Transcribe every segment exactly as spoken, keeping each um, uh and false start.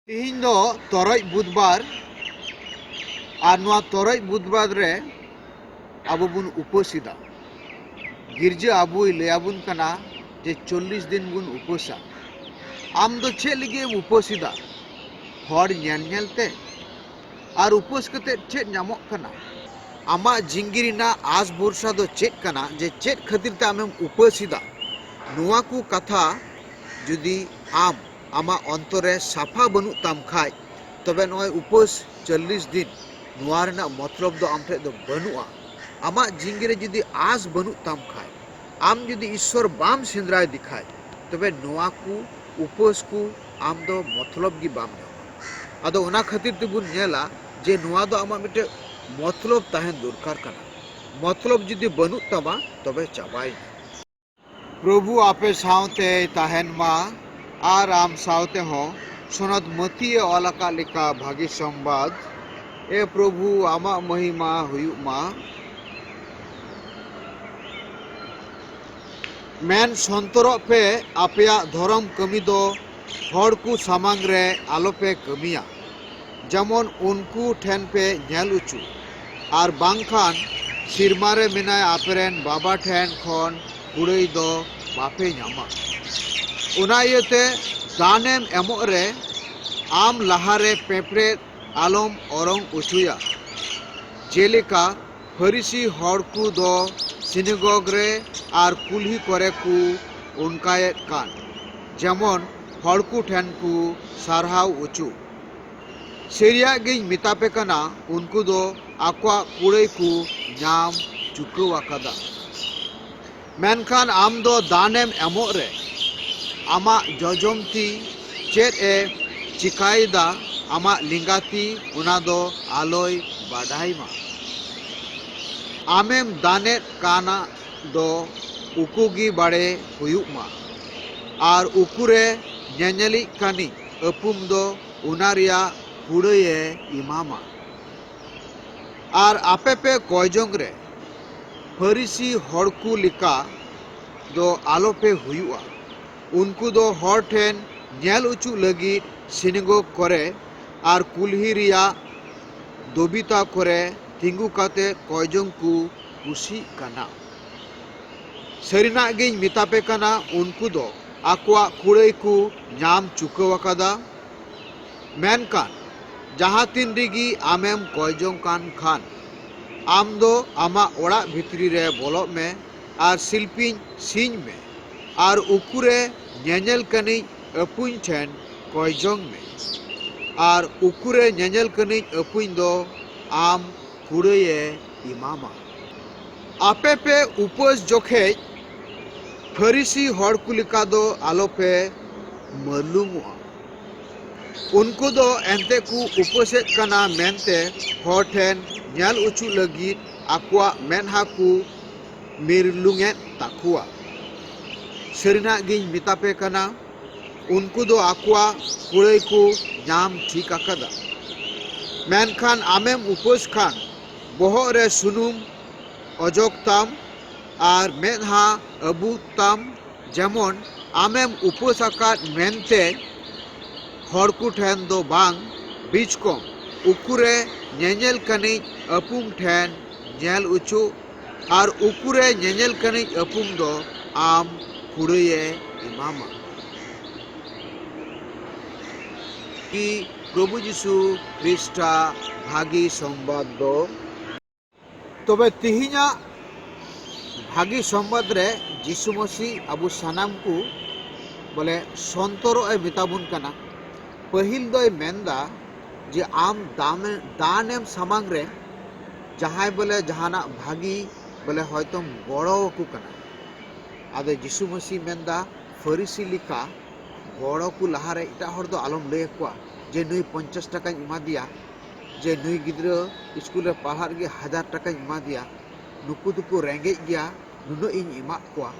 ᱛᱤᱦᱤᱧ ᱫᱚ ᱛᱚᱨᱚᱡ ᱵᱩᱫᱷᱵᱟᱨ, ᱟᱨ ᱱᱚᱣᱟ ᱛᱚᱨᱚᱡ ᱵᱩᱫᱷᱵᱟᱨ ᱨᱮ ᱟᱵᱚ ᱵᱚᱱ ᱩᱯᱟᱹᱥ ᱮᱫᱟ᱾ ᱜᱤᱨᱡᱟᱹ ᱟᱵᱚᱭ ᱞᱟᱹᱭ ᱟᱵᱚᱱ ᱠᱟᱱᱟ ᱡᱮ ᱪᱚᱞᱞᱤᱥ ᱫᱤᱱ ᱵᱚᱱ ᱩᱯᱟᱹᱥᱟ᱾ ᱟᱢ ᱫᱚ ᱪᱮᱫ ᱞᱟᱹᱜᱤᱫ ᱮᱢ ᱩᱯᱟᱹᱥ ᱮᱫᱟ? ᱦᱚᱲ ᱧᱮᱞ ᱧᱮᱞ ᱛᱮ? ᱟᱨ ᱩᱯᱟᱹᱥ ᱠᱟᱛᱮ ᱪᱮᱫ ᱧᱟᱢᱚᱜ ᱠᱟᱱᱟ? ᱟᱢᱟᱜ ᱡᱤᱸᱫᱜᱤ ᱨᱮᱱᱟᱜ ᱟᱥ ᱵᱷᱚᱨᱥᱟ ᱫᱚ ᱪᱮᱫ ᱠᱟᱱᱟ, ᱡᱮ ᱪᱮᱫ ᱠᱷᱟᱹᱛᱤᱨ ᱛᱮ ᱟᱢᱮᱢ ᱩᱯᱟᱹᱥ ᱮᱫᱟ? ᱱᱚᱣᱟ ᱠᱚ ᱠᱟᱛᱷᱟ ᱡᱩᱫᱤ ᱟᱢ ᱟᱢᱟᱜ ᱚᱱᱛᱚᱨ ᱨᱮ ᱥᱟᱯᱷᱟ ᱵᱟᱹᱱᱩᱜ ᱛᱟᱢ ᱠᱷᱟᱡ, ᱛᱚᱵᱮ ᱱᱚᱜᱼᱚᱭ ᱩᱯᱟᱹᱥ ᱪᱚᱞᱞᱤᱥ ᱫᱤᱱ, ᱱᱚᱣᱟ ᱨᱮᱱᱟᱜ ᱢᱚᱛᱞᱚᱵ ᱫᱚ ᱟᱢ ᱴᱷᱮᱡ ᱫᱚ ᱵᱟᱹᱱᱩᱜᱼᱟ᱾ ᱟᱢᱟᱜ ᱡᱤᱸᱫᱜᱤ ᱨᱮ ᱡᱩᱫᱤ ᱟᱥ ᱵᱟᱹᱱᱩᱜ ᱛᱟᱢ ᱠᱷᱟᱡ, ᱟᱢ ᱡᱩᱫᱤ ᱤᱥᱥᱚᱨ ᱵᱟᱢ ᱥᱮᱸᱫᱽᱨᱟᱭᱮᱫᱮ ᱠᱷᱟᱡ, ᱛᱚᱵᱮ ᱱᱚᱣᱟ ᱠᱚ ᱩᱯᱟᱹᱥ ᱠᱚ ᱟᱢ ᱫᱚ ᱢᱚᱛᱞᱚᱵ ᱜᱮ ᱵᱟᱢ ᱧᱟᱢᱟ᱾ ᱟᱫᱚ ᱚᱱᱟ ᱠᱷᱟᱹᱛᱤᱨ ᱛᱮᱵᱚᱱ ᱧᱮᱞᱟ ᱡᱮ ᱱᱚᱣᱟ ᱫᱚ ᱟᱢᱟᱜ ᱢᱤᱫᱴᱮᱡ ᱢᱚᱛᱞᱚᱵ ᱛᱟᱦᱮᱱ ᱫᱚᱨᱠᱟᱨ ᱠᱟᱱᱟ᱾ ᱢᱚᱛᱞᱚᱵ ᱡᱩᱫᱤ ᱵᱟᱹᱱᱩᱜ ᱛᱟᱢᱟ, ᱛᱚᱵᱮ ᱪᱟᱵᱟᱭᱮᱱᱟ᱾ ᱯᱨᱚᱵᱷᱩ ᱟᱯᱮ ᱥᱟᱶᱛᱮᱭ ᱛᱟᱦᱮᱱ ᱢᱟ ᱟᱨ ᱟᱢ ᱥᱟᱶᱛᱮ ᱦᱚᱸ᱾ ᱥᱚᱱᱚᱛ ᱢᱟᱹᱛᱤᱭᱮ ᱚᱞ ᱟᱠᱟᱫ ᱞᱮᱠᱟ ᱵᱷᱟᱹᱜᱤ ᱥᱚᱢᱵᱟᱫ᱾ ᱮ ᱯᱨᱚᱵᱷᱩ, ᱟᱢᱟᱜ ᱢᱚᱦᱤᱢᱟ ᱦᱩᱭᱩᱜ ᱢᱟ᱾ ᱢᱮᱱ ᱥᱚᱱᱛᱚᱨᱚᱜ ᱯᱮ, ᱟᱯᱮᱭᱟᱜ ᱫᱷᱚᱨᱚᱢ ᱠᱟᱹᱢᱤ ᱫᱚ ᱦᱚᱲ ᱠᱚ ᱥᱟᱢᱟᱝ ᱨᱮ ᱟᱞᱚᱯᱮ ᱠᱟᱹᱢᱤᱭᱟ, ᱡᱮᱢᱚᱱ ᱩᱱᱠᱩ ᱴᱷᱮᱱ ᱯᱮ ᱧᱮᱞ ᱦᱚᱪᱚ, ᱟᱨ ᱵᱟᱝᱠᱷᱟᱱ ᱥᱤᱨᱢᱟ ᱨᱮ ᱢᱮᱱᱟᱭ ᱟᱯᱮᱨᱮᱱ ᱵᱟᱵᱟ ᱴᱷᱮᱱ ᱠᱷᱚᱱ ᱠᱩᱲᱟᱹᱭ ᱫᱚ ᱵᱟᱯᱮ ᱧᱟᱢᱟ᱾ ᱚᱱᱟ ᱤᱭᱟᱹᱛᱮ ᱫᱟᱱᱮᱢ ᱮᱢᱚᱜ ᱨᱮ ᱟᱢ ᱞᱟᱦᱟᱨᱮ ᱯᱮᱯᱲᱮᱫ ᱟᱞᱚᱢ ᱚᱨᱚᱝ ᱚᱪᱚᱭᱟ, ᱡᱮᱞᱮᱠᱟ ᱯᱷᱟᱹᱨᱤᱥᱤ ᱦᱚᱲ ᱠᱚ ᱫᱚ ᱥᱤᱱᱟᱜᱚᱜᱽ ᱨᱮ ᱟᱨ ᱠᱩᱞᱦᱤ ᱠᱚᱨᱮ ᱠᱚ ᱚᱱᱠᱟᱭᱮᱫ ᱠᱟᱱ, ᱡᱮᱢᱚᱱ ᱦᱚᱲ ᱠᱚ ᱴᱷᱮᱱ ᱠᱚ ᱥᱟᱨᱦᱟᱣ ᱚᱪᱚ᱾ ᱥᱟᱹᱨᱤᱭᱟᱜ ᱜᱤᱧ ᱢᱮᱛᱟ ᱯᱮ ᱠᱟᱱᱟ, ᱩᱱᱠᱩ ᱫᱚ ᱟᱠᱚᱣᱟᱜ ᱠᱩᱲᱟᱹᱭ ᱠᱚ ᱧᱟᱢ ᱪᱩᱠᱟᱹᱣ ᱟᱠᱟᱫᱟ᱾ ᱢᱮᱱᱠᱷᱟᱱ ᱟᱢ ᱫᱚ ᱫᱟᱱᱮᱢ ᱮᱢᱚᱜ ᱨᱮ ᱟᱢᱟᱜ ᱡᱚᱡᱚᱢ ᱛᱤ ᱪᱮᱫ ᱮ ᱪᱤᱠᱟᱹᱭᱮᱫᱟ, ᱟᱢᱟᱜ ᱞᱮᱸᱜᱟ ᱛᱤ ᱚᱱᱟ ᱫᱚ ᱟᱞᱚᱭ ᱵᱟᱰᱟᱭ ᱢᱟ᱾ ᱟᱢᱮᱢ ᱫᱟᱱᱮᱫ ᱠᱟᱱᱟ ᱫᱚ ᱩᱠᱩ ᱜᱮ ᱵᱟᱲᱮ ᱦᱩᱭᱩᱜ ᱢᱟ, ᱟᱨ ᱩᱠᱩᱨᱮ ᱧᱮᱧᱮᱞᱤᱡ ᱠᱟᱹᱱᱤᱡ ᱟᱹᱯᱩᱢ ᱫᱚ ᱚᱱᱟ ᱨᱮᱭᱟᱜ ᱠᱩᱲᱟᱹᱭᱮ ᱮᱢᱟᱢᱟ᱾ ᱟᱨ ᱟᱯᱮ ᱯᱮ ᱠᱚᱭ ᱡᱚᱝ ᱨᱮ ᱯᱷᱟᱹᱨᱤᱥᱤ ᱦᱚᱲ ᱠᱚ ᱞᱮᱠᱟ ᱫᱚ ᱟᱞᱚᱯᱮ ᱦᱩᱭᱩᱜᱼᱟ᱾ ᱩᱱᱠᱩ ᱫᱚ ᱦᱚᱲ ᱴᱷᱮᱱ ᱧᱮᱞ ᱚᱪᱚᱜ ᱞᱟᱹᱜᱤᱫ ᱥᱤᱱᱮᱜᱚᱜᱽ ᱠᱚᱨᱮ ᱟᱨ ᱠᱩᱞᱦᱤ ᱨᱮᱭᱟᱜ ᱫᱚᱵᱤᱛᱟ ᱠᱚᱨᱮ ᱛᱤᱸᱜᱩ ᱠᱟᱛᱮ ᱠᱚᱭᱡᱚᱝ ᱠᱚ ᱠᱩᱥᱤᱜ ᱠᱟᱱᱟ᱾ ᱥᱟᱹᱨᱤᱱᱟᱜ ᱜᱤᱧ ᱢᱮᱛᱟᱯᱮ ᱠᱟᱱᱟ, ᱩᱱᱠᱩ ᱫᱚ ᱟᱠᱚᱣᱟᱜ ᱠᱩᱲᱟᱹᱭ ᱠᱚ ᱧᱟᱢ ᱪᱩᱠᱟᱹᱣ ᱟᱠᱟᱫᱟ᱾ ᱢᱮᱱᱠᱷᱟᱱ ᱡᱟᱦᱟᱸ ᱛᱤᱱ ᱨᱮᱜᱮ ᱟᱢᱮᱢ ᱠᱚᱭ ᱡᱚᱝ ᱠᱟᱱ ᱠᱷᱟᱱ, ᱟᱢ ᱫᱚ ᱟᱢᱟᱜ ᱚᱲᱟᱜ ᱵᱷᱤᱛᱨᱤ ᱨᱮ ᱵᱚᱞᱚᱜ ᱢᱮ ᱟᱨ ᱥᱤᱞᱯᱤᱧ ᱥᱤᱧ ᱢᱮ ᱟᱨ ᱩᱠᱩᱨᱮ ᱧᱮᱧᱮᱞ ᱠᱟᱹᱱᱤᱡ ᱟᱹᱯᱩᱧ ᱴᱷᱮᱱ ᱠᱚᱭ ᱡᱚᱝ ᱢᱮ᱾ ᱟᱨ ᱩᱠᱩᱨᱮ ᱧᱮᱧᱮᱞ ᱠᱟᱹᱱᱤᱡ ᱟᱹᱯᱩᱧ ᱫᱚ ᱟᱢ ᱠᱩᱲᱟᱹᱭᱮ ᱮᱢᱟᱢᱟ᱾ ᱟᱯᱮ ᱯᱮ ᱩᱯᱟᱹᱥ ᱡᱚᱠᱷᱮᱡ ᱯᱷᱟᱹᱨᱤᱥᱤ ᱦᱚᱲ ᱠᱚ ᱞᱮᱠᱟ ᱫᱚ ᱟᱞᱚᱯᱮ ᱢᱟᱹᱞᱩᱢᱚᱜᱼᱟ᱾ ᱩᱱᱠᱩ ᱫᱚ ᱮᱱᱛᱮ ᱠᱚ ᱩᱯᱟᱹᱥᱮᱫ ᱠᱟᱱᱟ ᱢᱮᱱᱛᱮ ᱦᱚᱲ ᱴᱷᱮᱱ ᱧᱮᱞ ᱚᱪᱚᱜ ᱞᱟᱹᱜᱤᱫ ᱟᱠᱚᱣᱟᱜ ᱢᱮᱫᱦᱟ ᱠᱚ ᱢᱤᱨᱞᱩᱝᱮᱫ ᱛᱟᱠᱚᱣᱟ᱾ ᱥᱟᱹᱨᱤᱱᱟᱜ ᱜᱤᱧ ᱢᱮᱛᱟᱯᱮ ᱠᱟᱱᱟ, ᱩᱱᱠᱩ ᱫᱚ ᱟᱠᱚᱣᱟᱜ ᱠᱩᱲᱟᱹᱭ ᱠᱚ ᱧᱟᱢ ᱴᱷᱤᱠ ᱟᱠᱟᱫᱟ᱾ ᱢᱮᱱᱠᱷᱟᱱ ᱟᱢᱮᱢ ᱩᱯᱟᱹᱥ ᱠᱷᱟᱱ, ᱵᱚᱦᱚᱜ ᱨᱮ ᱥᱩᱱᱩᱢ ᱚᱡᱚᱜ ᱛᱟᱢ ᱟᱨ ᱢᱮᱫᱦᱟ ᱟᱹᱵᱩᱜ ᱛᱟᱢ, ᱡᱮᱢᱚᱱ ᱟᱢᱮᱢ ᱩᱯᱟᱹᱥ ᱟᱠᱟᱫ ᱢᱮᱱᱛᱮ ᱦᱚᱲ ᱠᱚ ᱴᱷᱮᱱ ᱫᱚ ᱵᱟᱝ, ᱵᱤᱪᱠᱚᱢ ᱩᱠᱩᱨᱮ ᱧᱮᱧᱮᱞ ᱠᱟᱹᱱᱤᱡ ᱟᱹᱯᱩᱢ ᱴᱷᱮᱱ ᱧᱮᱞ ᱚᱪᱚᱜ, ᱟᱨ ᱩᱠᱩᱨᱮ ᱧᱮᱧᱮᱞ ᱠᱟᱹᱱᱤᱡ ᱟᱹᱯᱩᱢ ᱫᱚ ᱟᱢ ᱠᱩᱲᱟᱹᱭᱮ ᱮᱢᱟᱢᱟ᱾ ᱠᱤ ᱯᱨᱚᱵᱷᱩ ᱡᱤᱥᱩ ᱠᱷᱨᱤᱥᱴᱟ ᱵᱷᱟᱹᱜᱤ ᱥᱚᱢᱵᱟᱫ ᱫᱚ? ᱛᱚᱵᱮ ᱛᱤᱦᱤᱧᱟᱜ ᱵᱷᱟᱹᱜᱤ ᱥᱚᱢᱵᱟᱫ ᱨᱮ ᱡᱤᱥᱩ ᱢᱟᱹᱥᱤ ᱟᱵᱚ ᱥᱟᱱᱟᱢ ᱠᱚ ᱵᱚᱞᱮ ᱥᱚᱱᱛᱚᱨᱚᱜ ᱮ ᱢᱮᱛᱟ ᱵᱚᱱ ᱠᱟᱱᱟ᱾ ᱯᱟᱹᱦᱤᱞ ᱫᱚᱭ ᱢᱮᱱᱫᱟ ᱡᱮ ᱟᱢ ᱫᱟᱢ, ᱫᱟᱱᱮᱢ ᱥᱟᱢᱟᱝ ᱨᱮ ᱡᱟᱦᱟᱸᱭ ᱵᱚᱞᱮ ᱡᱟᱦᱟᱱᱟᱜ ᱵᱷᱟᱹᱜᱤ ᱵᱚᱞᱮ ᱦᱚᱭᱛᱚᱢ ᱜᱚᱲᱚ ᱟᱠᱚ ᱠᱟᱱᱟ᱾ ᱟᱫᱚ ᱡᱤᱥᱩ ᱢᱟᱹᱥᱤ ᱢᱮᱱᱫᱟ, ᱯᱷᱟᱹᱨᱤᱥᱤ ᱞᱮᱠᱟ ᱜᱚᱲᱚ ᱠᱚ ᱞᱟᱦᱟᱨᱮ ᱮᱴᱟᱜ ᱦᱚᱲ ᱫᱚ ᱟᱞᱚᱢ ᱞᱟᱹᱭ ᱟᱠᱚᱣᱟ ᱡᱮ ᱱᱩᱭ ᱯᱚᱧᱪᱟᱥ ᱴᱟᱠᱟᱧ ᱮᱢᱟ ᱫᱮᱭᱟ, ᱡᱮ ᱱᱩᱭ ᱜᱤᱫᱽᱨᱟᱹ ᱥᱠᱩᱞ ᱨᱮ ᱯᱟᱲᱦᱟᱜ ᱞᱟᱹᱜᱤᱫ ᱦᱟᱡᱟᱨ ᱴᱟᱠᱟᱧ ᱮᱢᱟ ᱫᱮᱭᱟ, ᱱᱩᱠᱩ ᱫᱚᱠᱚ ᱨᱮᱸᱜᱮᱡ ᱜᱮᱭᱟ, ᱱᱩᱱᱟᱹᱜ ᱤᱧ ᱮᱢᱟᱜ ᱠᱚᱣᱟ᱾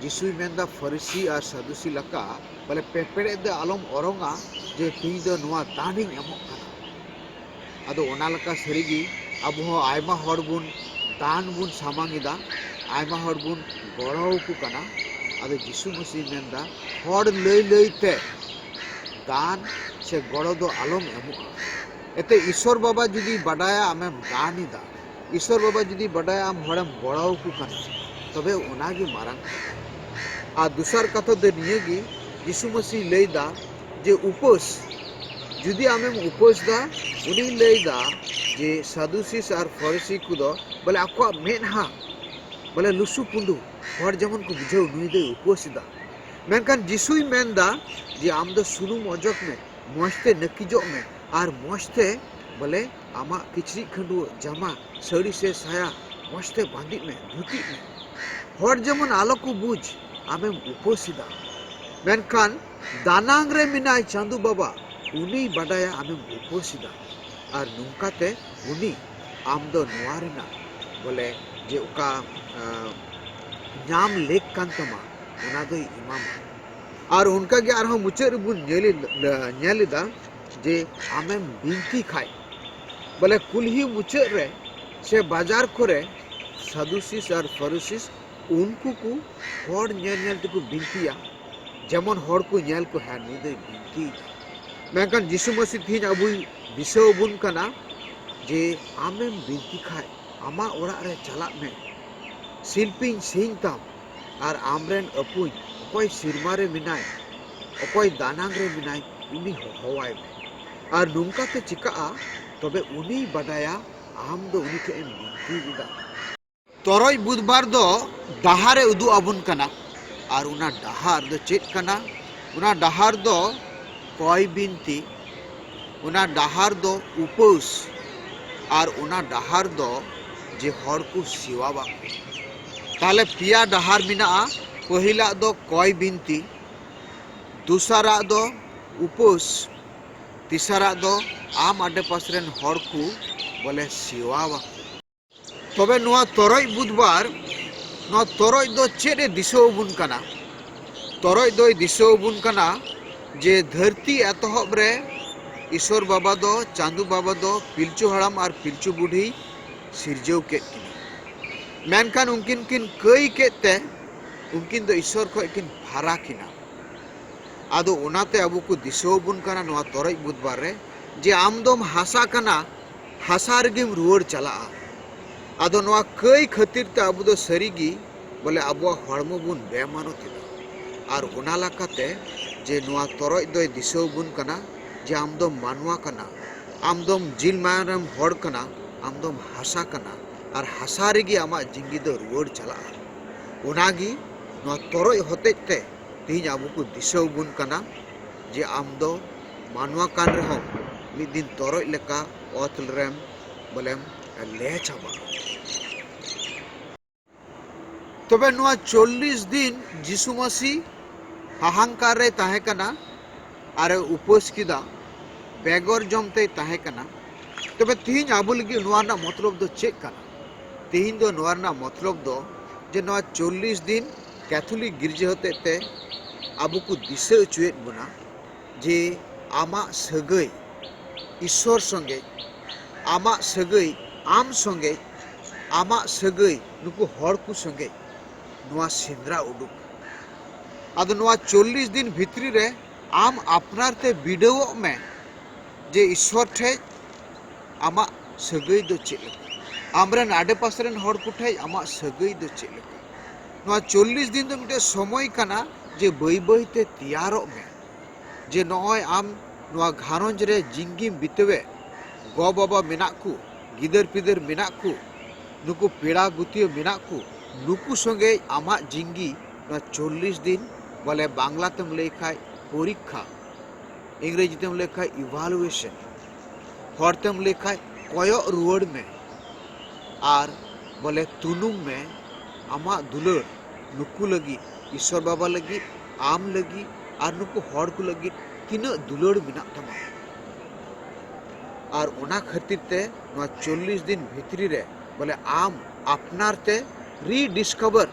ᱡᱤᱥᱩᱭ ᱢᱮᱱᱫᱟ, ᱯᱷᱟᱹᱨᱤᱥᱤ ᱟᱨ ᱥᱟᱫᱩᱥᱤ ᱞᱮᱠᱟ ᱵᱚᱞᱮ ᱯᱮᱯᱮᱲᱮᱫ ᱫᱚ ᱟᱞᱚᱢ ᱚᱨᱚᱝᱟ ᱡᱮ ᱛᱮᱦᱮᱧ ᱫᱚ ᱱᱚᱣᱟ ᱫᱟᱱᱤᱧ ᱮᱢᱚᱜ ᱠᱟᱱᱟ᱾ ᱟᱫᱚ ᱚᱱᱟ ᱞᱮᱠᱟ ᱥᱟᱹᱨᱤᱜᱮ ᱟᱵᱚ ᱦᱚᱸ ᱟᱭᱢᱟ ᱦᱚᱲ ᱵᱚᱱ ᱫᱟᱱ ᱵᱚᱱ ᱥᱟᱢᱟᱝ ᱮᱫᱟ, ᱟᱭᱢᱟ ᱦᱚᱲ ᱵᱚᱱ ᱜᱚᱲᱚ ᱟᱠᱚ ᱠᱟᱱᱟ᱾ ᱟᱫᱚ ᱡᱤᱥᱩ ᱢᱟᱹᱥᱤ ᱢᱮᱱᱫᱟ, ᱦᱚᱲ ᱞᱟᱹᱭ ᱞᱟᱹᱭᱛᱮ ᱫᱟᱱ ᱥᱮ ᱜᱚᱲᱚ ᱫᱚ ᱟᱞᱚᱢ ᱮᱢᱚᱜᱼᱟ᱾ ᱮᱱᱛᱮ ᱤᱥᱚᱨ ᱵᱟᱵᱟ ᱡᱩᱫᱤ ᱵᱟᱰᱟᱭᱟ ᱟᱢᱮᱢ ᱫᱟᱱ ᱮᱫᱟ, ᱤᱥᱚᱨ ᱵᱟᱵᱟ ᱡᱩᱫᱤ ᱵᱟᱰᱟᱭᱟ ᱟᱢ ᱦᱚᱲᱮᱢ ᱜᱚᱲᱚ ᱟᱠᱚ ᱠᱟᱱᱟ, ᱛᱚᱵᱮ ᱚᱱᱟᱜᱮ ᱢᱟᱨᱟᱝ ᱠᱟᱛᱷᱟ᱾ ᱟᱨ ᱫᱚᱥᱟᱨ ᱠᱟᱛᱷᱟ ᱫᱚ ᱱᱤᱭᱟᱹᱜᱮ, ᱡᱤᱥᱩ ᱢᱟᱹᱥᱤ ᱞᱟᱹᱭᱫᱟ ᱡᱮ ᱩᱯᱟᱹᱥ, ᱡᱩᱫᱤ ᱟᱢᱮᱢ ᱩᱯᱟᱹᱥ ᱫᱟ, ᱩᱱᱤᱭ ᱞᱟᱹᱭᱫᱟ ᱡᱮ ᱥᱟᱫᱩᱥᱤᱥ ᱟᱨ ᱯᱷᱚᱨᱤᱥᱤ ᱠᱚᱫᱚ ᱵᱚᱞᱮ ᱟᱠᱚᱣᱟᱜ ᱢᱮᱫᱦᱟ ᱵᱚᱞᱮ ᱞᱩᱥᱩ ᱯᱩᱸᱰᱩ, ᱦᱚᱲ ᱡᱮᱢᱚᱱ ᱠᱚ ᱵᱩᱡᱷᱟᱹᱣ ᱱᱩᱭ ᱫᱚᱭ ᱩᱯᱟᱹᱥ ᱮᱫᱟ᱾ ᱢᱮᱱᱠᱷᱟᱱ ᱡᱤᱥᱩᱭ ᱢᱮᱱᱫᱟ ᱡᱮ ᱟᱢ ᱫᱚ ᱥᱩᱱᱩᱢ ᱚᱡᱚᱜ ᱢᱮ, ᱢᱚᱡᱽ ᱛᱮ ᱱᱟᱹᱠᱤᱡᱚᱜ ᱢᱮ ᱟᱨ ᱢᱚᱡᱽ ᱛᱮ ᱵᱚᱞᱮ ᱟᱢᱟᱜ ᱠᱤᱪᱨᱤᱡ ᱠᱷᱟᱹᱰᱩᱣᱟᱹᱜ ᱡᱟᱢᱟ ᱥᱟᱹᱲᱤ ᱥᱮ ᱥᱟᱭᱟ ᱢᱚᱡᱽ ᱛᱮ ᱵᱟᱸᱫᱮᱜ ᱢᱮ, ᱫᱷᱩᱛᱤᱜ ᱢᱮ᱾ ᱦᱚᱲ ᱡᱮᱢᱚᱱ ᱟᱞᱚ ᱠᱚ ᱵᱩᱡᱽ ᱟᱢᱮᱢ ᱩᱯᱟᱹᱥ ᱮᱫᱟ᱾ ᱢᱮᱱᱠᱷᱟᱱ ᱫᱟᱱᱟᱝ ᱨᱮ ᱢᱮᱱᱟᱭ ᱪᱟᱸᱫᱩ ᱵᱟᱵᱟ, ᱩᱱᱤᱭ ᱵᱟᱰᱟᱭᱟ ᱟᱢᱮᱢ ᱩᱯᱟᱹᱥ ᱮᱫᱟ᱾ ᱟᱨ ᱱᱚᱝᱠᱟᱛᱮ ᱩᱱᱤ ᱟᱢ ᱫᱚ ᱱᱚᱣᱟ ᱨᱮᱱᱟᱜ ᱵᱚᱞᱮ ᱡᱮ ᱚᱠᱟ, ᱟᱸ, ᱧᱟᱢ ᱞᱮᱠ ᱠᱟᱱ ᱛᱟᱢᱟ, ᱚᱱᱟ ᱫᱚᱭ ᱮᱢᱟᱢᱟ᱾ ᱟᱨ ᱚᱱᱠᱟᱜᱮ ᱟᱨᱦᱚᱸ ᱢᱩᱪᱟᱹᱫ ᱨᱮᱵᱚᱱ ᱧᱮᱞ ᱮᱫ-, ᱧᱮᱞ ᱮᱫᱟ ᱡᱮ ᱟᱢᱮᱢ ᱵᱤᱱᱛᱤ ᱠᱷᱟᱡ, ᱵᱚᱞᱮ ᱠᱩᱞᱦᱤ ᱢᱩᱪᱟᱹᱫ ᱨᱮ ᱥᱮ ᱵᱟᱡᱟᱨ ᱠᱚᱨᱮ ᱥᱟᱫᱩᱥᱤᱥ ᱟᱨ ᱯᱷᱟᱨᱩᱥᱤᱥ ᱩᱱᱠᱩ ᱠᱚ ᱦᱚᱲ ᱧᱮᱞ ᱧᱮᱞ ᱛᱮᱠᱚ ᱵᱤᱱᱛᱤᱭᱟ, ᱡᱮᱢᱚᱱ ᱦᱚᱲ ᱠᱚ ᱧᱮᱞ ᱠᱚ, ᱦᱮᱸ, ᱱᱩᱭ ᱫᱚᱭ ᱵᱤᱱᱛᱤᱭᱮᱫᱟ᱾ ᱢᱮᱱᱠᱷᱟᱱ ᱡᱤᱥᱩ ᱢᱟᱹᱥᱤ ᱛᱮᱦᱮᱧ ᱟᱵᱚᱭ ᱫᱤᱥᱟᱹ ᱟᱵᱚᱱ ᱠᱟᱱᱟ ᱡᱮ ᱟᱢᱮᱢ ᱵᱤᱱᱛᱤ ᱠᱷᱟᱡ, ᱟᱢᱟᱜ ᱚᱲᱟᱜ ᱨᱮ ᱪᱟᱞᱟᱜ ᱢᱮ, ᱥᱤᱞᱯᱤᱧ ᱥᱤᱧ ᱛᱟᱢ, ᱟᱨ ᱟᱢᱨᱮᱱ ᱟᱹᱯᱩᱧ, ᱚᱠᱚᱭ ᱥᱤᱨᱢᱟ ᱨᱮ ᱢᱮᱱᱟᱭ, ᱚᱠᱚᱭ ᱫᱟᱱᱟᱝ ᱨᱮ ᱢᱮᱱᱟᱭ, ᱩᱱᱤ ᱦᱚᱦᱚᱣᱟᱭ ᱢᱮ᱾ ᱟᱨ ᱱᱚᱝᱠᱟ ᱛᱮ ᱪᱤᱠᱟᱹᱜᱼᱟ, ᱛᱚᱵᱮ ᱩᱱᱤᱭ ᱵᱟᱰᱟᱭᱟ ᱟᱢ ᱫᱚ ᱩᱱᱤ ᱴᱷᱮᱱ ᱮᱢ ᱵᱤᱱᱛᱤ ᱞᱮᱫᱟ᱾ ᱛᱚᱨᱚᱡ ᱵᱩᱫᱷᱵᱟᱨ ᱫᱚ ᱰᱟᱦᱟᱨ ᱮ ᱩᱫᱩᱜ ᱟᱵᱚᱱ ᱠᱟᱱᱟ᱾ ᱟᱨ ᱚᱱᱟ ᱰᱟᱦᱟᱨ ᱫᱚ ᱪᱮᱫ ᱠᱟᱱᱟ? ᱚᱱᱟ ᱰᱟᱦᱟᱨ ᱫᱚ ᱠᱚᱭ ᱵᱤᱱᱛᱤ, ᱚᱱᱟ ᱰᱟᱦᱟᱨ ᱫᱚ ᱩᱯᱟᱹᱥ, ᱟᱨ ᱚᱱᱟ ᱰᱟᱦᱟᱨ ᱫᱚ ᱡᱮ ᱦᱚᱲ ᱠᱚ ᱥᱮᱣᱟᱣᱟ ᱠᱚ᱾ ᱛᱟᱦᱞᱮ ᱯᱮᱭᱟ ᱰᱟᱦᱟᱨ ᱢᱮᱱᱟᱜᱼᱟ᱾ ᱯᱟᱹᱦᱤᱞᱟᱜ ᱫᱚ ᱠᱚᱭ ᱵᱤᱱᱛᱤ, ᱫᱚᱥᱟᱨᱟᱜ ᱫᱚ ᱩᱯᱟᱹᱥ, ᱛᱮᱥᱟᱨᱟᱜ ᱫᱚ ᱟᱢ ᱟᱰᱮᱯᱟᱥᱮ ᱨᱮᱱ ᱦᱚᱲ ᱠᱚ ᱵᱚᱞᱮ ᱥᱮᱣᱟᱣᱟ ᱠᱚ᱾ ᱛᱚᱵᱮ ᱱᱚᱣᱟ ᱛᱚᱨᱚᱡ ᱵᱩᱫᱷᱵᱟᱨ, ᱱᱚᱣᱟ ᱛᱚᱨᱚᱡ ᱫᱚ ᱪᱮᱫ ᱮ ᱫᱤᱥᱟᱹ ᱟᱵᱚᱱ ᱠᱟᱱᱟ? ᱛᱚᱨᱚᱡ ᱫᱚᱭ ᱫᱤᱥᱟᱹ ᱟᱵᱚᱱ ᱠᱟᱱᱟ ᱡᱮ ᱫᱷᱟᱹᱨᱛᱤ ᱮᱛᱚᱦᱚᱵ ᱨᱮ ᱤᱥᱚᱨ ᱵᱟᱵᱟ ᱫᱚ, ᱪᱟᱸᱫᱩ ᱵᱟᱵᱟ ᱫᱚ ᱯᱤᱞᱪᱩ ᱦᱟᱲᱟᱢ ᱟᱨ ᱯᱤᱞᱪᱩ ᱵᱩᱰᱷᱤ ᱥᱤᱨᱡᱟᱹᱣ ᱠᱮᱫ ᱠᱤᱱᱟ᱾ ᱢᱮᱱᱠᱷᱟᱱ ᱩᱱᱠᱤᱱ ᱠᱤᱱ ᱠᱟᱹᱭ ᱠᱮᱫ ᱛᱮ ᱩᱱᱠᱤᱱ ᱫᱚ ᱤᱥᱥᱚᱨ ᱠᱷᱚᱱ ᱠᱤᱱ ᱯᱷᱟᱨᱟᱠ ᱮᱱᱟ᱾ ᱟᱫᱚ ᱚᱱᱟᱛᱮ ᱟᱵᱚ ᱠᱚ ᱫᱤᱥᱟᱹ ᱟᱵᱚᱱ ᱠᱟᱱᱟ ᱱᱚᱣᱟ ᱛᱚᱨᱚᱡ ᱵᱩᱫᱷᱵᱟᱨ ᱨᱮ, ᱡᱮ ᱟᱢ ᱫᱚᱢ ᱦᱟᱥᱟ ᱠᱟᱱᱟ, ᱦᱟᱥᱟ ᱨᱮᱜᱮᱢ ᱨᱩᱣᱟᱹᱲ ᱪᱟᱞᱟᱜᱼᱟ᱾ ᱟᱫᱚ ᱱᱚᱣᱟ ᱠᱟᱹᱭ ᱠᱷᱟᱹᱛᱤᱨ ᱛᱮ ᱟᱵᱚ ᱫᱚ ᱥᱟᱹᱨᱤᱜᱮ ᱵᱚᱞᱮ ᱟᱵᱚᱣᱟᱜ ᱦᱚᱲᱢᱚ ᱵᱚᱱ ᱵᱮᱢᱟᱱᱚᱛ ᱮᱫᱟ᱾ ᱟᱨ ᱚᱱᱟ ᱞᱮᱠᱟᱛᱮ ᱡᱮ ᱱᱚᱣᱟ ᱛᱚᱨᱚᱡ ᱫᱚᱭ ᱫᱤᱥᱟᱹ ᱟᱵᱚᱱ ᱠᱟᱱᱟ ᱡᱮ ᱟᱢ ᱫᱚᱢ ᱢᱟᱱᱣᱟ ᱠᱟᱱᱟ, ᱟᱢ ᱫᱚᱢ ᱡᱤᱞ ᱢᱟᱭᱟᱢ ᱨᱮᱱ ᱦᱚᱲ ᱠᱟᱱᱟ, ᱟᱢ ᱫᱚᱢ ᱦᱟᱥᱟ ᱠᱟᱱᱟ, ᱟᱨ ᱦᱟᱥᱟ ᱨᱮᱜᱮ ᱟᱢᱟᱜ ᱡᱤᱸᱫᱜᱤ ᱫᱚ ᱨᱩᱣᱟᱹᱲ ᱪᱟᱞᱟᱜᱼᱟ᱾ ᱚᱱᱟᱜᱮ ᱱᱚᱣᱟ ᱛᱚᱨᱚᱡ ᱦᱚᱛᱮᱡ ᱛᱮ ᱛᱮᱦᱮᱧ ᱟᱵᱚ ᱠᱚ ᱫᱤᱥᱟᱹ ᱟᱵᱚᱱ ᱠᱟᱱᱟ ᱡᱮ ᱟᱢ ᱫᱚ ᱢᱟᱱᱣᱟ ᱠᱟᱱ ᱨᱮᱦᱚᱸ ᱢᱤᱫ ᱫᱤᱱ ᱛᱚᱨᱚᱡ ᱞᱮᱠᱟ ᱚᱛ ᱨᱮᱢ ᱵᱚᱞᱮᱢ ᱞᱮ ᱪᱟᱵᱟᱜᱼᱟ᱾ ᱛᱚᱵᱮ ᱱᱚᱣᱟ ᱪᱚᱞᱞᱤᱥ ᱫᱤᱱ ᱡᱤᱥᱩ ᱢᱟᱹᱥᱤ ᱦᱟᱦᱟᱝᱠᱟᱨ ᱨᱮᱭ ᱛᱟᱦᱮᱸ ᱠᱟᱱᱟ ᱟᱨ ᱮ ᱩᱯᱟᱹᱥ ᱠᱮᱫᱟ, ᱵᱮᱜᱚᱨ ᱡᱚᱢ ᱛᱮᱭ ᱛᱟᱦᱮᱸ ᱠᱟᱱᱟ᱾ ᱛᱚᱵᱮ ᱛᱤᱦᱤᱧ ᱟᱵᱚ ᱞᱟᱹᱜᱤᱫ ᱱᱚᱣᱟ ᱨᱮᱱᱟᱜ ᱢᱚᱛᱞᱚᱵ ᱫᱚ ᱪᱮᱫ ᱠᱟᱱᱟ? ᱛᱤᱦᱤᱧ ᱫᱚ ᱱᱚᱣᱟ ᱨᱮᱱᱟᱜ ᱢᱚᱛᱞᱚᱵ ᱫᱚ ᱡᱮ ᱱᱚᱣᱟ ᱪᱚᱞᱞᱤᱥ ᱫᱤᱱ ᱠᱮᱛᱷᱚᱞᱤᱠ ᱜᱤᱨᱡᱟᱹ ᱦᱚᱛᱮᱡ ᱛᱮ ᱟᱵᱚ ᱠᱚ ᱫᱤᱥᱟᱹ ᱦᱚᱪᱚᱭᱮᱫ ᱵᱚᱱᱟ ᱡᱮ ᱟᱢᱟᱜ ᱥᱟᱹᱜᱟᱹᱭ ᱤᱥᱥᱚᱨ ᱥᱚᱸᱜᱮ, ᱟᱢᱟᱜ ᱥᱟᱹᱜᱟᱹᱭ ᱟᱢ ᱥᱚᱸᱜᱮ, ᱟᱢᱟᱜ ᱥᱟᱹᱜᱟᱹᱭ ᱱᱩᱠᱩ ᱦᱚᱲ ᱠᱚ ᱥᱚᱸᱜᱮ, ᱱᱚᱣᱟ ᱥᱮᱸᱫᱽᱨᱟ ᱩᱰᱩᱠ᱾ ᱟᱫᱚ ᱱᱚᱣᱟ ᱪᱚᱞᱞᱤᱥ ᱫᱤᱱ ᱵᱷᱤᱛᱨᱤ ᱨᱮ ᱟᱢ ᱟᱯᱱᱟᱨ ᱛᱮ ᱵᱤᱰᱟᱹᱣᱚᱜ ᱢᱮ ᱡᱮ ᱤᱥᱥᱚᱨ ᱴᱷᱮᱡ ᱟᱢᱟᱜ ᱥᱟᱹᱜᱟᱹᱭ ᱫᱚ ᱪᱮᱫ ᱞᱮᱠᱟ, ᱟᱢᱨᱮᱱ ᱟᱰᱮᱯᱟᱥᱮ ᱨᱮᱱ ᱦᱚᱲ ᱠᱚ ᱴᱷᱮᱡ ᱟᱢᱟᱜ ᱥᱟᱹᱜᱟᱹᱭ ᱫᱚ ᱪᱮᱫ ᱞᱮᱠᱟ᱾ ᱱᱚᱣᱟ ᱪᱚᱞᱞᱤᱥ ᱫᱤᱱ ᱫᱚ ᱢᱤᱫᱴᱮᱡ ᱥᱚᱢᱚᱭ ᱠᱟᱱᱟ ᱡᱮ ᱵᱟᱹᱭ ᱵᱟᱹᱭ ᱛᱮ ᱛᱮᱭᱟᱨᱚᱜ ᱢᱮ, ᱡᱮ ᱱᱚᱜᱼᱚᱭ ᱟᱢ ᱱᱚᱣᱟ ᱜᱷᱟᱨᱚᱸᱡᱽ ᱨᱮ ᱡᱤᱝᱜᱤᱢ ᱵᱤᱛᱟᱹᱣᱮᱫ, ᱜᱚ ᱵᱟᱵᱟ ᱢᱮᱱᱟᱜ ᱠᱚ, ᱜᱤᱫᱟᱹᱨ ᱯᱤᱫᱟᱹᱨ ᱢᱮᱱᱟᱜ ᱠᱚ, ᱱᱩᱠᱩ ᱯᱮᱲᱟ ᱜᱩᱛᱤᱭᱟᱹ ᱢᱮᱱᱟᱜ ᱠᱚ, ᱱᱩᱠᱩ ᱥᱚᱸᱜᱮ ᱟᱢᱟᱜ ᱡᱤᱝᱜᱤ ᱱᱚᱣᱟ ᱪᱚᱞᱞᱤᱥ ᱫᱤᱱ, ᱵᱚᱞᱮ ᱵᱟᱝᱞᱟ ᱛᱮᱢ ᱞᱟᱹᱭ ᱠᱷᱟᱡ ᱯᱚᱨᱤᱠᱠᱷᱟ, ᱤᱝᱨᱮᱡᱤ ᱛᱮᱢ ᱞᱟᱹᱭ ᱠᱷᱟᱡ evaluation, ᱦᱚᱲ ᱛᱮᱢ ᱞᱟᱹᱭ ᱠᱷᱟᱡ ᱠᱚᱭᱚᱜ ᱨᱩᱣᱟᱹᱲ ᱢᱮ᱾ ᱟᱨ ᱵᱚᱞᱮ ᱛᱩᱱᱩᱢ ᱢᱮ ᱟᱢᱟᱜ ᱫᱩᱞᱟᱹᱲ ᱱᱩᱠᱩ ᱞᱟᱹᱜᱤᱫ, ᱤᱥᱥᱚᱨ ᱵᱟᱵᱟ ᱞᱟᱹᱜᱤᱫ, ᱟᱢ ᱞᱟᱹᱜᱤᱫ ᱟᱨ ᱱᱩᱠᱩ ᱦᱚᱲ ᱠᱚ ᱞᱟᱹᱜᱤᱫ ᱛᱤᱱᱟᱹᱜ ᱫᱩᱞᱟᱹᱲ ᱢᱮᱱᱟᱜ ᱛᱟᱢᱟ᱾ ᱟᱨ ᱚᱱᱟ ᱠᱷᱟᱹᱛᱤᱨ ᱛᱮ ᱱᱚᱣᱟ ᱪᱚᱞᱞᱤᱥ ᱫᱤᱱ ᱵᱷᱤᱛᱨᱤ ᱨᱮ ᱵᱚᱞᱮ ᱟᱢ ᱟᱯᱱᱟᱨ ᱛᱮ rediscover,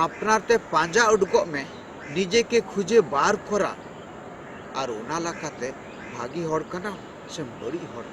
ᱟᱯᱱᱟᱨ ᱛᱮ ᱯᱟᱸᱡᱟ ᱩᱰᱩᱠᱚᱜ ᱢᱮ, ᱱᱤᱡᱮ ᱠᱮ ᱠᱷᱩᱡᱮ ᱵᱟᱨ ᱠᱚᱨᱟ᱾ ᱟᱨ ᱚᱱᱟ ᱞᱮᱠᱟᱛᱮ ᱵᱷᱟᱹᱜᱤ ᱦᱚᱲ ᱠᱟᱱᱟᱢ ᱥᱮᱢ ᱵᱟᱹᱲᱤᱡ ᱦᱚᱲ